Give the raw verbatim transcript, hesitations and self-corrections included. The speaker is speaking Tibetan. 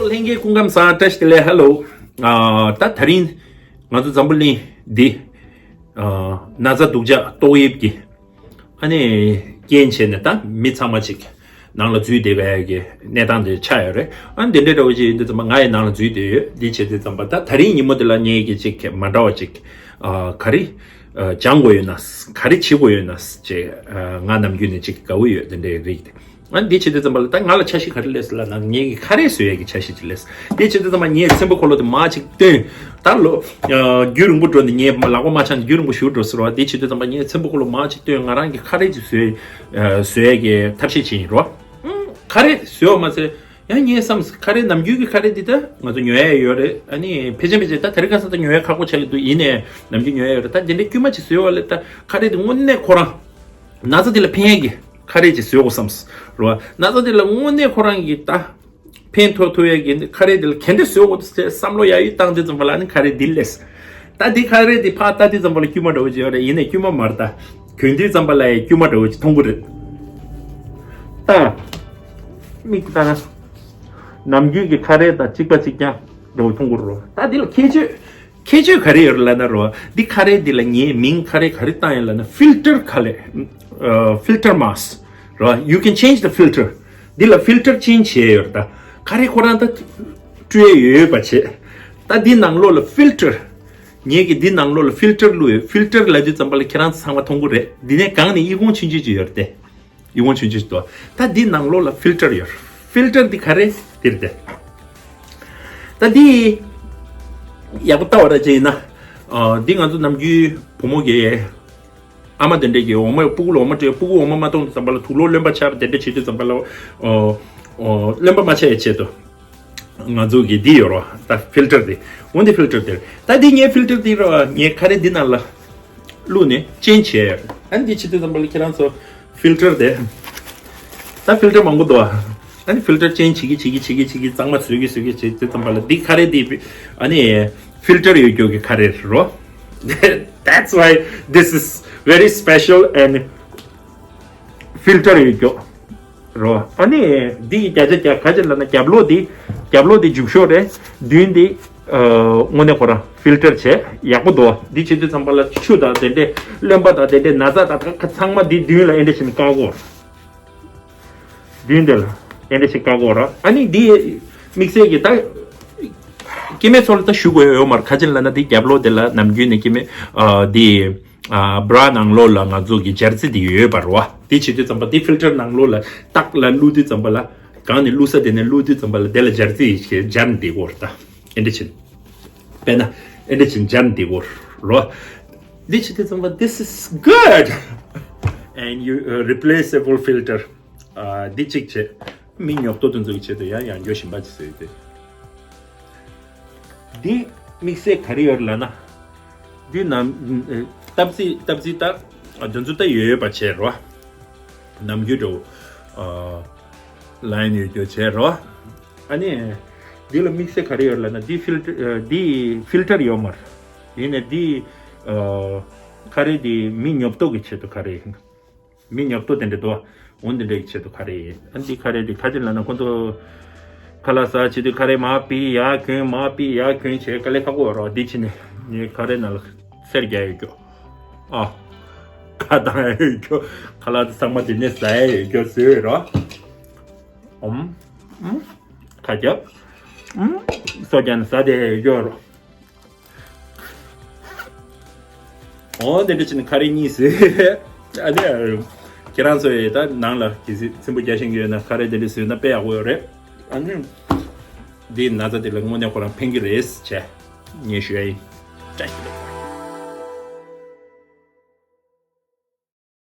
ལྷན་རྒྱས་སྐུ་ཁམས་བཟང་། བཀྲ་ཤིས་བདེ་ལེགས། ཧེ་ལོ། ཨ། ད་དེ་རིང་ང་ཚོ་འཛམ་བུ་གླིང་འདི་ཨ་ན་ཚ་སྡུག་ཅག་ཏོག་དབྱིབས་ཀྱི་ཨ་ནི་རྐྱེན་བྱས་ནས་ད་མི་ཚང་མ་ཅིག་ནང་ལ་འཛུལ་བསྡད་པའི་གི་གནས་སྟངས་དེ་ཆགས་ཡོད་རེད། ཨ་ནི་དེ་འདྲའི་འདྲ་བོ་ཅིག་ཡིན་དུས་ཙམ་པ་ང་ཡི་ནང་ལ་འཛུལ་བསྡད་ཡོད། འདི་བྱེད་དུས་ཙམ་པ་ད་དེ་རིང་ཉིན་མོ་འདི་ལ་ངས་གི་ཅིག་མ་འདྲ་བ་ཅིག་ཨ་ག་རེ་ཨ་སྦྱང་དགོས་ཡོད་ན། ག་རེ་བྱེད་དགོས་ཡོད་ན་ཅེས་ཨ་ང་ནམ་རྒྱུན་ནས་ཅིག་དགའ་བོ་ཡོད། དེ་འདྲའི་རིགས་དེ། ཨ་འདི་བྱེད་དུས་ཙམ་པ་ལ་ད་ང་ལ་འཆར་གཞི་ག་རེ་སླེབས་སོང་ལབ་ན། ངའི་གི་ཁ་རས་བཟོ་ཡས་ཀྱི་འཆར་གཞི་ཅིག་སླེབས། འདི་བྱེད་དུས་ཙམ་པ་ངའི་ཚེམ་བུ་འཁོར་ལོ་དེ་མར་ཅིག་བཏོན། ད་ལོ་ཨ་རྒྱུན་རིང་པོ་འགྲོ་ནས་ངའི་ལག་པ་མ་འཆང་ནས་རྒྱུན་རིང་པོ་ཞིག་འགྲོ་ཟེར་བ། འདི་བྱེད་དུས་ཙམ་པ་ངའི་ཚེམ་བུ་འཁོར་ལོ་མར་ཅིག་བཏོན། ང་རང་གི་ཁ་རས་ཅིག་བཟོས། ཨ་བཟོ་ཡས་ཀྱི་ཐབས་ཤེས་བྱེད་ཡིན་རོ། ཨང་ཁ་རས་བཟོས་བ་མ་ཟད། ཡང་ངས་བསམས། ཁ་རས་ནམ་རྒྱུན་གྱི་ཁ་རས་འདི་ད་ང་ཚོ་ཉོ་ཡ་ཡོད་རེད། ཨ་ནི་ཕལ་ཆེར་ཕལ་ཆེར་ད་དེ་རིང་ཁ་སང་ད་ཉོ་ཡ་ཁག་པོ་ཆགས་ཀྱི་འདུག་ཡིན་ནའི་ནམ་རྒྱུན་ཉོ་ཡ་ཡོད་རེད། ད་དེ་འདྲའི་དཀྱུས་མ་ཅིག་བཟོས་བ་ལས་ད་ཁ་རས་འདི་དངོས་གནས་ཁོ་རང་ན་ཚ་འདི་ལ་ཕན་ཡ་གི་ཁ་རས་ཅིག་བཟོས་དགོས་བསམས་རོ། ན་ཚ་འདི་ལ་དངོས་གནས་ཁོ་རང་གི་ད་ཕན་ཐོགས་ཐུབ་ཡ་གི་ཁ་རས་འདི་ལ་ག་འདྲ་བཟོས་དགོས་ཟེར་བསམ་བློ་ཡ་ཡུད་བཏང་དུས་ཙམ་པ་ལ་ནི་ཁ་རས་འདི་སླེབས། ད་འདི་ཁ་རས་འདི་ཕར་ལྟ་དུས་ཙམ་པ་ལ་དཀྱུས་མ་འདྲ་བོ་ཅིག་ཡོད་རེད། ཡིན་ནའི་དཀྱུས་མ་མ་རེད། ད་གྱོན་དུས་ཙམ་པ་ལ་ཡ་དཀྱུས་མ་འདྲ་བོ་ཅིག་མཐོང་གི་རེད། ད་མིག་ལྟ་ན་ནམ་རྒྱུན་གྱི་ཁ་རས་དང་གཅིག་པ་གཅིག་རྐྱང་འདྲ་བོ་མཐོང་གི་རེད། ད་འདི་ལ་ཁྱད་ཆོས་ཁྱད་ཆོས་ག་རེ་ཡོད་རེད་ལབ་ན་རོ། འདི་ཁ་རས་འདི་ལ་ངས་མིང་ཁ་རས་ག་རེ་བཏགས་ཡིན་ལབ་ན། ཕིལ་ཊར་ཁ་ལས། ཨ་ཕིལ་ཊར་མཱསི་རོ། You can change the filter. འདི་ལ་ཕིལ་ཊར་ཅེན་ཇི་བྱས་ཡོད་རེད། ད་ཁ་རས་ཁོ་རང་ད་སྤྲོད་ཡས་ཡོད་པ་བྱས། ད་འདི་ནང་ལོགས་ལ་ཕིལ་ཊར། ངས་ཀྱི་འདི་ནང་ལོགས་ལ་ཕིལ་ཊར་བླུགས་ཡོད། ཕིལ་ཊར་ལབ་དུས་ཙམ་པ་ལ་ཁྱེད་རང་ཚོ་ཚང་མ་མཐོང་གི་རེད། འདི་ནས་གང་ནས་ཨི་ཁུང་ཆུང་ཆུང་ཅིག་ཡོད་རེད་དེ། ཡིད་དབང་འཕྲོག་རྒྱུ་ཞིག་འདུག་ད་འདི་ནང་ལོགས་ལ་ཕིལ་ཊར་ཡོད། ཕིལ་ཊར་འདི་ག་རེ་འདིར་དེ། ད་འདི་ཡག་པོ་ལྟ་བ་ར་ཅིག་ཡིན་ན། ཨ་འདི་ང་ཚོ་ནམ་རྒྱུན་བུ་མོ་གི་ཨ་མ་དེ་འདྲས་ཀྱི་འོ་མ། སྤུ་གུ་ལ་འོ་མ་སྤྲད། སྤུ་གུ་འོ་མ་མ་འཐུང་དུས་ཙམ་པ་ལ་དུག་ལོག་རློན་པ་ཆགས་པ་དེ་འདྲས་བྱེད་དུས་ཙམ་པ་ལ། ཨོ་ཨོ་རློན་པ་མ་ཆགས་ཡའི་ཆེད་དུ། ང་ཚོ་གི་འདི་ཡོད་རོ། ད་ཕིལ་ཊར་འདི། འོ་འདི་ཕིལ་ཊར་འདི། ད་འདི་ངའི་ཕིལ་ཊར་འདི་རོ། ངའི་ཁ་རས་འདི་ནང་ལ་བླུགས་ནས་ཅེན་ཇི་བྱས་ཡོད། ཨ་ནི་འདི་བྱེད་དུས་ཙམ་པ་ལ་ཁྱེད་རང་ཚོ་ཕིལ་ཊར་དེ། ད་ཕིལ་ཊར་མང་པོ་འདུག་ཨ་ནི་ཕིལ་ཊར་ཅེན་ཇི་བྱེད་ཀྱི་བྱེད་ཀྱི་བྱེད་ཀྱི་བྱེད་ཀྱི་གཙང་མ་བཟོ་གི་བཟོ་གི་བྱེད་དུས་ཙམ་པ་ལ་འདི་ཁ་རས་འདི་ཨ་ནི་ཕིལ་ཊར་ཡོད་རྒྱུ་གི་ཁ་རས་རོ། That's why this is very special and ཕིལ་ཊར་ཡོད་རྒྱུ། རོ། ཨ་ནི་འདི་ཡི་བརྒྱ་ཆ་བརྒྱ་ག་ཅི་ལབ་ན། རྒྱབ་ལོགས་འདི། རྒྱབ་ལོགས་འདི་རྒྱུག་ཤོག་རེད། མདུན་འདི་ཨ་དངོས་གནས་ཁོ་རང་ཕིལ་ཊར་བྱས་ཡག་པོ་འདུག་འདི་བྱེད་དུས་ཙམ་པ་ལ་ཆུ་དང་དེ་འདྲས་རློན་པ་དང་དེ་འདྲས་ན་ཚ་དང་ད་ག་ཚང་མ་འདི་མདུན་ལ་ཨེ་འདྲས་བྱས་ནས་བཀག་གོ། མདུན་འདི་ལ་ཨེ་འདྲས་བྱས་བཀག་གོ་ར། ཨ་ནི་འདི་དམིགས་བསལ་གྱི་ད་སྐྱེ་དམན་ཚོ་ལ་ད་ཞུ་དགོས་ཡོད་མ་རེད། ག་ཅི་ལབ་ན་འདི་རྒྱབ་ལོགས་འདི་ལ་ནམ་རྒྱུན་ནས་སྐྱེ་དམན་ཨ་འདི། ཨ་བྷ་ར་ནང་ལོགས་ལ་ང་ཚོ་གི་སྦྱར་རྩི་དེ་ཡོད་པ་རེད་བ། དེ་བྱེད་དུས་ཙམ་པ་དེ་ཕིལ་ཊར་ནང་ལོགས་ལ་ཏག་ལ་བླུགས་དུས་ཙམ་པ་ལ། གང་ནས་བླུགས་ས་དེ་ནས་བླུགས་དུས་ཙམ་པ་ལ་དེ་ལ་སྦྱར་རྩི་ཞིག་སྦྱར་ནས་བསྡད་དགོས་རེད། ད་ཨེ་འདྲ་བྱེད། དཔེར་ན་ཨེ་འདྲ་བྱེད་སྦྱར་ནས་བསྡད་དགོས་རེད། དེ་བྱེད་དུས་ཙམ་པ། This is good and you uh, replaceable filter. ཨ་འདི་གཅིག་བྱེད། མི་ཉོབ་ཏོ་དེ་ཚོ་གི་ཆེད་དུ་ཡང་ཡང་འགྱོ་བཞིན་པ་ཅིག་བཟོས་ཏེ། འདི་དམིགས་བསལ་ག་རེ་ཡོད་ལབ་ན། འདི་ནམ་སྟབས་རྩིས་སྟབས་རྩིས་ལྟ་དེ་ཚོ་ལྟ་ཡོད་ཡོད་པ་བྱས་རོ། ནམ་རྒྱུན་འདྲ་བོ་ལ་ཡིན་ཡོད་རྒྱུ་བྱས་རོ། ཨ་ནི་འདི་ལ་དམིགས་བསལ་ག་རེ་ཡོད་ལབ་ན། འདི་ཕིལ་ཊར་འདི་ཕིལ་ཊར་ཡོད་མ་རེད། ཡིན་ནའི་འདི་ཁ་རས་འདི་མི་ཉོབ་ཏོ་གི་ཆེད་དུ་ཁ་རས་ཡིན། མི་ཉོབ་ཏོ་དེ་འདྲ་འདུག་འོ་འདི་འདྲའི་ཆེད་དུ་ཁ་རས་ཡིན། ཨ་འདི་ཁ་རས་འདི་ག་ཅི་ལབ་ན། ཁོ་ཚོ་ཁ་ལག་ཟ་བྱེད་དུས་ཁ་རས་མར་ཕུད་ཡར་གྱོན་མར་ཕུད་ཡར་གྱོན་བྱས་དཀའ་ལས་ཁག་པོ་རོ། འདི་བྱས་ནས་ངའི་ཁ་རས་ནང་ལ་གསེར་རྒྱག་ཡོད་རྒྱུ། ཨ་ཁ་བཏང་ཡ་ཡོད་རྒྱུ། ཁ་ལག་ཚང་མ་འདི་ནས་ཟ་ཡ་ཡོད་རྒྱུ་བཟོས་རོ། ཨུམ་ཨུམ་ཁ་རྒྱབ། ཨུམ་སོ་རྒྱག་ནས་ཟ་བསྡད་ཡ་ཡོད་རྒྱུ་རོ། འོ་དེ་འདྲ་བྱས་ནས་ཁ་རས་གཉིས་བཟོས། ཨ་ནི་ཁྱེད་རང་ཚོ་ཡི་ད་ནང་ལ་གལ་སྲིད་ཚེམ་བུ་རྒྱག་ཤེས་ཀྱི་ཡོད་ན་ཁ་རས་དེ་འདྲ་བཟོས་ན་དཔེ་ཡག་པོ་ཡོད་རེད། ཨ་ནི་འདི་ན་ཚ་དེ་ལ་དངོས་གནས་ཁོ་རང་ཕན་གྱི་རེད་ཅེས་ངས་ཞུ་ཡ་ཡིན། བཀྲ་ཤིས་བདེ་ལེགས།